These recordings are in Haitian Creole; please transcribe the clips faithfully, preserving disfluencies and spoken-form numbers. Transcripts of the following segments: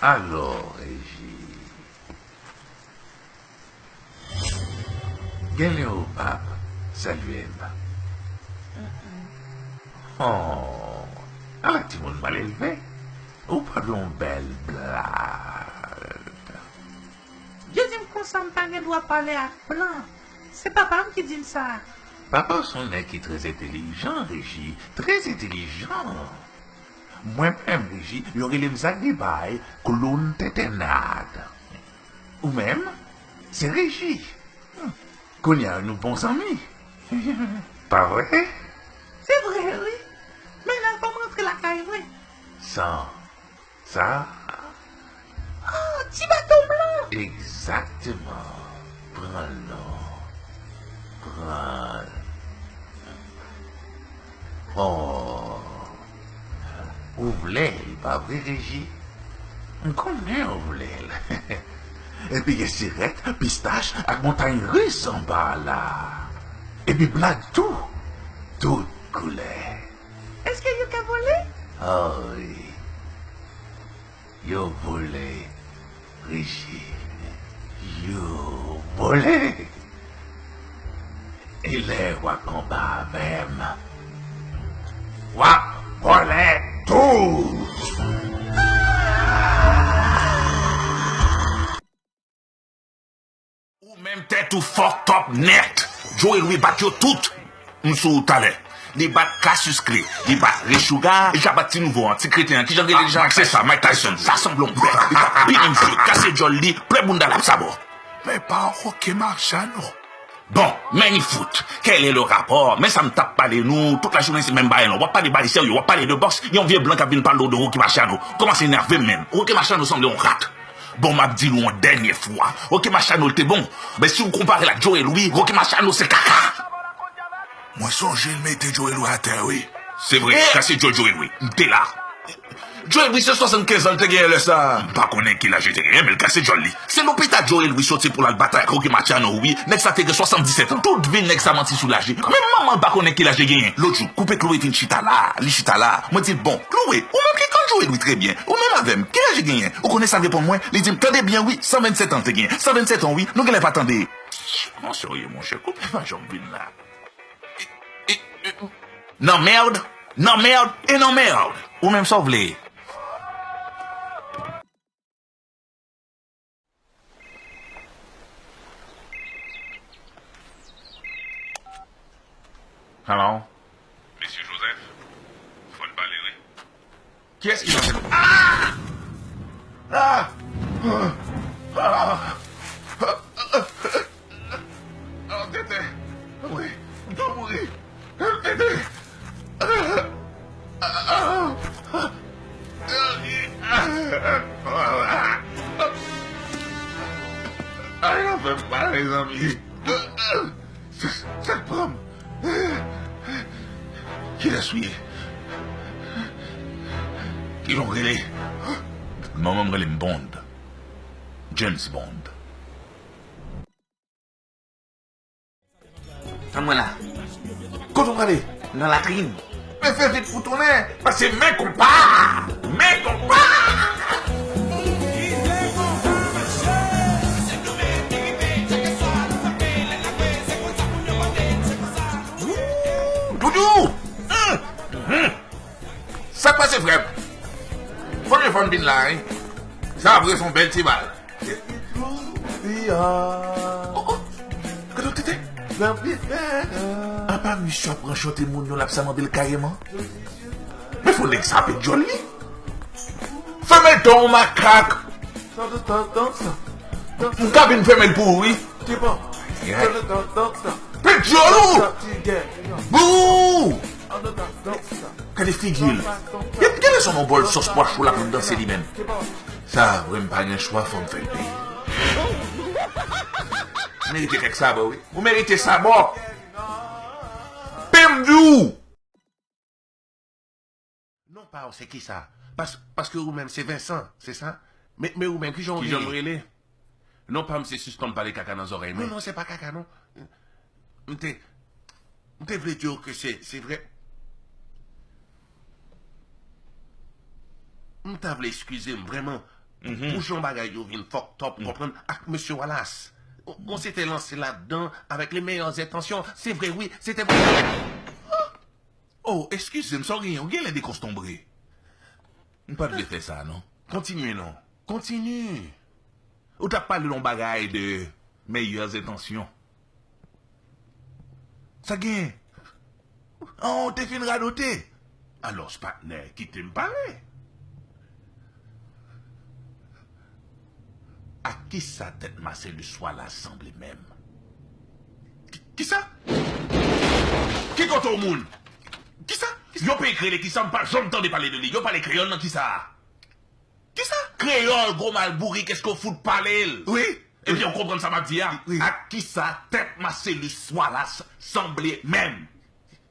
Alò, Reji. Genlè w p ap salye m. Oh, ala timoun malelve. Ou pa vle yon bèl blag. Yo di m konsa m pa gen dwa pale ak blan. Se papa m ki di m sa. Papa w se yon nèg ki trè entèlijan, Reji. Trè entèlijan. Mwen menm, Reji, yo rele m Zagribay, kloun tentennad. Ou menm, se Reji. Hmm. Kounye a, nou bon zanmi. Pa vre? Se vre, wi. Men la, fò m rantre lakay mwen. San sa. Oh, ti bato blan! Egzakteman. Pran l non. Pran l. Oh. Ou vle l, pa vre, Reji? M konnen ou vle l. Epi gen sirèt, pistach ak montay ris anba a la. Epi blag tou. Tout koulè. Èske yo ka vole? Oh, wi. Yo vole, Reji. Yo vole. E lè w ap anba a menm, w ap vole tou. Ou menm tèt ou fucked up nèt. Joe Louis bat yo tout. M sou ou talè. Li bat Cassius Clay, li bat Rey Sugar, li ja bat ti nouvo an, ti kreten an, kijan l rele deja? Ah, se sa, Mike Tyson. Sa sanble yon bèt. Li t ap pini m fou, kase djòl li, plè bounda l ap sabò. Men pa Rocky Marciano. Bon, men li fout. Quel est le rapport? Men sa m t ap pale nou, tout lajounen se menm bagay lan. W ap pale bagay serye, w ap pale de bòks, yon vye blan k ap vin pale w de Rocky Marciano. Kòmanse enève m, menn. Rocky Marciano sanble yon rat. Bon, m ap di nou yon dènye fwa. Rocky Marciano l te bon. Men si w konpare l ak Joe Louis, Rocky Marciano se kaka. Mwen sonje l mete Joe Louis atè, wi. Se vre, kase djòl Joe Louis. M te la. Joe Louis se swasannkenz an l te genyen lè sa a. M pa konnen ki laj li te genyen, men l kase djòl li. Se lopital Joe Louis soti pou l al batay ak Rocky Marciano, wi. Nèg sa te gen swasanndisèt an. Tout vi nèg sa manti sou laj li. Menm manman l pa konnen ki laj li genyen. Lòt jou, Koupe Chloé vin chita la, li chita la. Mwen di l, bon, Chloé, ou menm ki konn Joe Louis trè byen. Ou menm avè m, ki laj li genyen? Ou konnen sa l reponn mwen? Li di m, tande byen wi, san vennsèt an l te genyen. San vennsèt an wi, nou genlè pa tande. Kòman serye, monchè? Koupe pa janm vin la. Nan mèd, nan mèd, e nan mèd. Ou menm sa w vle. Hello? Mesye Joseph, fò n pale, wi. Kiyès ki nan tèt ou? Ah! Ah! Ah! Ah! Ah! Tete! Wi, m tou mouri! Tete! Ay, anfen, pa, mezanmi. Sa, sa k pran m? Kilès ou ye? Kijan w rele? Manman m rele m Bond. James Bond. Tann mwen la. Kote w prale? Nan latrin. Men fè vit pou tounen, paske men konpa! Men konpa! Doudou! Hum! Hum! Sa k pase, frè m? Premye fwa m vin la, wi. Sa ap rete yon bèl ti bal. Oh, oh. Gade yon tete. Apa misye ap ranchante moun yo, l ap samanbe l kareman? Men fò nèg sa pèd djòl li. Fèmen l, don makak. M ka vin fèmen l pou ou, wi. Yeah. Pèd djòl ou. Bou! Gade figi l. Gade, gade son non bòl sòs pwa cho l ap danse li menm. Sa vre, m pa gen chwa, fò m fè l peye. Merite kèk sabò, wi. Ou merite sabò. Pè m di w. Non pa w se kisa? Pas-, paske ou menm se Vincent, se sa? Men, men ou menm, kijan w rele? Kijan m rele? Non pa m se sispann pale kaka nan zòrèy mwen. Non, non, se pa kaka, non. M te, m te vle di w ke se, se vrè. M ta vle eskize m, vrèman. Pou jan bagay yo vin fucked up, konprann, ak mesye Wallace. On, on s'était lancé là-dedans avec les meilleures intentions. Se vre, wi, se te vre. Oh, eskize m, sa w genyen, ou genlè dekonstonbre. M pa t vle fè sa, non. Kontinye, non. Kontinye. Ou t ap pale yon bagay de meilleures intentions. Sa gen? An, ou te fin radote? Alòs, patnè, kite m pale. Ak kisa tèt Marcellus Wallace sanble menm? Ki, kisa? Ki kote w moun? Kisa? Yon peyi k rele kisa, m pa janm tande pale de li. Yo pale kreyòl nan kisa? Kisa? Kreyòl, gwo mal bourik, èske w fout pale l? Wi. Epi w konprann sa m ap di a? Wi. Ak kisa tèt Marcellus Wallace sanble menm?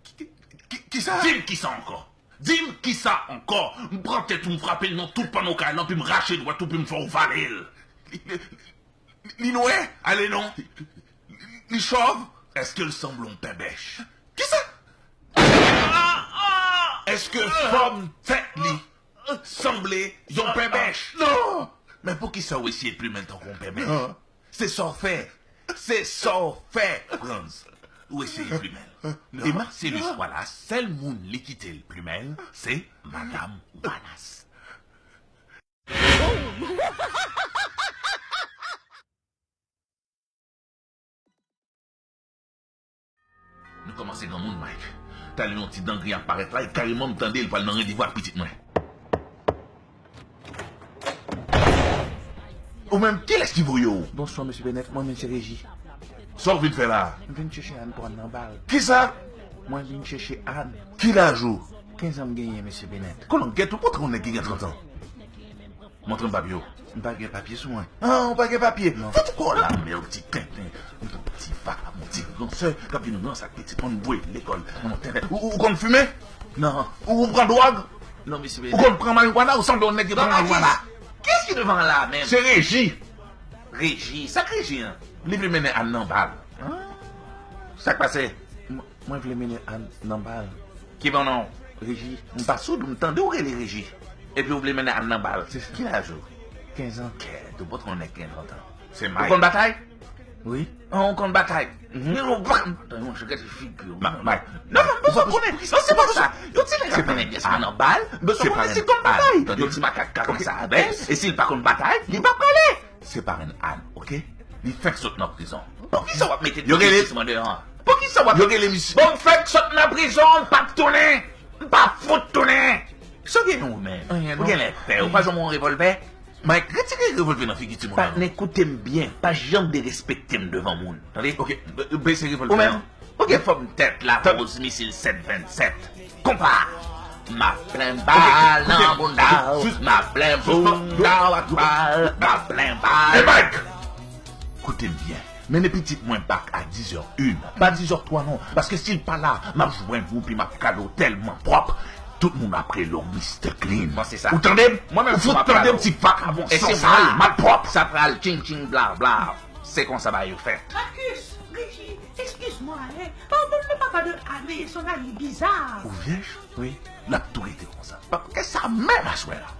Ki, ki, kisa? Di m kisa ankò? Di m kisa ankò? M pran tèt ou, m frape l nan tout panno kay lan, pi m rache dwèt ou, pi m fè w vale l. Li, li, li nwè? Ale non. Li, li chòv? Èske l sanble yon pèbèch? Kisa? Èske fòm tèt li sanble yon pèbèch? Non! Men poukisa w eseye plimen l tankou yon pèbèch? Non. Se sa w fè. Se sa w fè, Frantz. Ou eseye plimen l. E Marcellus Wallace, sèl moun li kite l plimen l, se Madam Wallace. Nou kòmanse granmoun, Mike. Talè yon ti dangri ap parèt la, e kareman m tande l pral nan randevou ak pitit mwen. Ou menm, kilès ki voye w? Bonswa, mesye Bennett. Mwen menm se Reji. Sa w vin fè la a? M vin chèche Ann pou Ann nan bal. Kisa? Mwen vin chèche Ann. Ki laj ou? Kenz an m genyen, mesye Bennett. Kolonn, gèt ou, montre yon nèg ki gen trant an. Montre m papye w. M pa gen papye sou mwen. Ah, ou pa gen papye? Non. Fout kò w la, men yon ti tenten. Yon ti vakabon, ti ransè, k ap vin ranse ak pitit moun, voye l lekòl. Yon tenten. Ou, ou konn fimen? Non. Ou, ou pran dwòg? Non, mesye Bennett. Ou konn pran marijuana? Ou sanble yon nèg ki pran marijuana. Kiyès ki devan an la menm? Se Reji. Reji? Sa k Reji an? Li vle mennen Ann nan bal. Ah. Sa k pase? Mwen vle mennen Ann nan bal. Ki bon non? Reji. M pa soud, m tande w rele Reji. Epi w vle mennen Ann nan bal. Se sa. Ki laj ou? Kenz an. Kèt, ou pa t konnen kenz an tan. Se Mike. Ou konn batay? Wi. An, ou konn batay? Mhm. Men ou pa konn batay, monchè, gade figi w. Ma-, Mike. Non, non, m bezwen konnen. Non, se pa sa. Yon ti nèg ap mennen pyès mwen nan bal, m bezwen konnen si l konn batay. Yon ti makak ka konsa avè l, e si l pa konn batay, li pa prale. Se parenn Ann, oke? Li fèk sot nan prizon. Poukisa w ap mete yo rele jistisman deyò an? Poukisa w ap yo rele misye? Bon, m fèk sot nan prizon, m p ap tounen. M p ap fout tounen. Sa w genyen ou menm? Anyen non. Ou genlè pè, ou pa janm yon revòlvè? Mike, retire revòlvè nan figi timoun nan. Patnè, koute m byen, pa janm derespekte m devan moun. Tande? Oke, bese revòlvè an. Ou menm? Ou gen fòm tèt la, poz misil sèt vennsèt. Konpa! M ap plen bal nan bounda w, m ap plen bounda w ak bal, m ap plen bal. Hey Mike! Koute m byen. Mennen pitit mwen bak a dizè en. Pa dizè twa non. Paske si l pa la, m ap jwenn ou pi m ap kale w tèlman pwòp. Tout moun ap rele w Mister Clean. Ou tande m? Ou fout tande m, ti vakabon sansal, malpwòp. Sa pral tching tching bla bla. Se konsa bagay yo fèt. Marcus, Reji, excuse-moi, hein. Pardonne-le, papa de Anne, son ami bizarre. Ou vyèj? Wi. L ap tou rete konsa. Paske sa menm aswè la.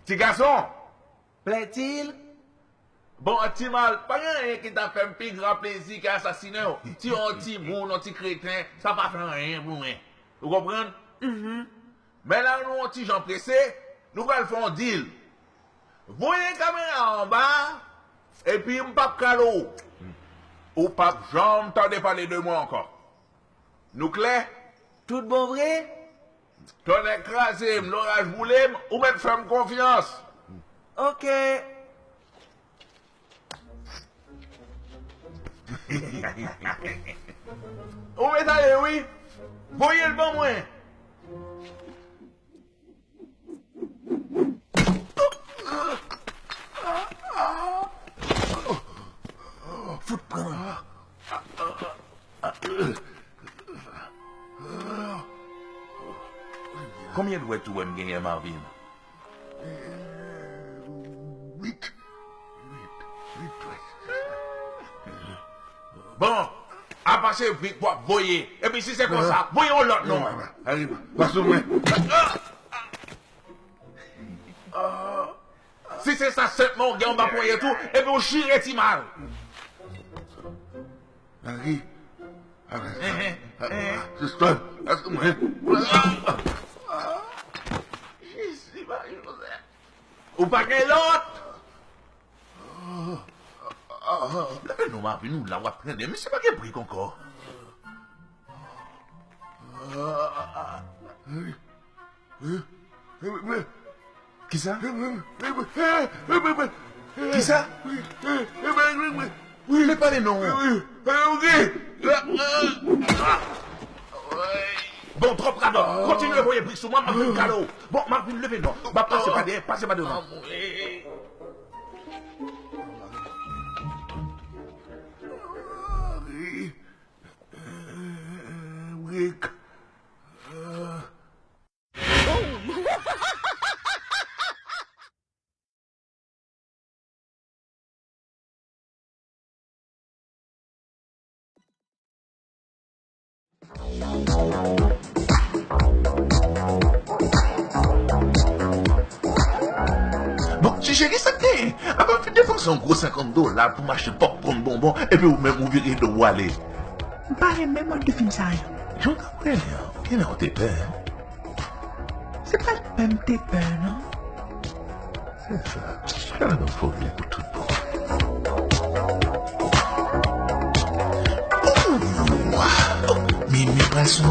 Ti gason! Plaît-il? Bon, ti mal, pa gen anyen ki ta fè m pi gran plezi ke asasinen w. Ti yon timoun, yon ti kreten, sa pa fè anyen pou mwen. Ou konprann? Mhm. Men la nou yon ti jan prese, nou pral fè yon deal. Voye kamera anba, epi m p ap kale w. Ou p ap janm tande pale de mwen ankò. Nou klè? Tout bon vre? Tonnè kraze m, loraj boule m, ou mèt fè m konfyans. Oke. Ou mèt ale wi. Voye l ban mwen. Fout pran. Konbyen dwèt ou wè m genyen, Marvin? Uit. Uit. Bon, apa se Vik w ap voye. Epi si se konsa, voye yon lòt non. Arive, pa sou mwen. Si se sa sèlman w gen anba ponyèt ou, epi w chire ti mal. Anri. Sispann. Lage mwen. Jezi, Mari Jozèf. Ou pa gen lòt? Lè nou Mavin ou la w ap trennen, misye pa gen brik ankò. Kisa? Kisa? Wi, li pale non. Bon, twòp radòt. Kontinye voye brik sou mwen, m ap vin kale w. Bon, m ap vin leve non. M ap pase pa dèyè, pase pa devan. Brik. Bon, cheri, sa k genyen? Apa m fin depanse yon gwo senkant dola pou m achte popcorn bonbon, epi ou menm ou vire do w ale. M pa renmen mòd de fim sa yo. Jan w t ap rele an, genlè w te pè, en? Se pa t pè m te pè, non. Se sa. Gade yon fo vye pou tout bon. Mimi pral sou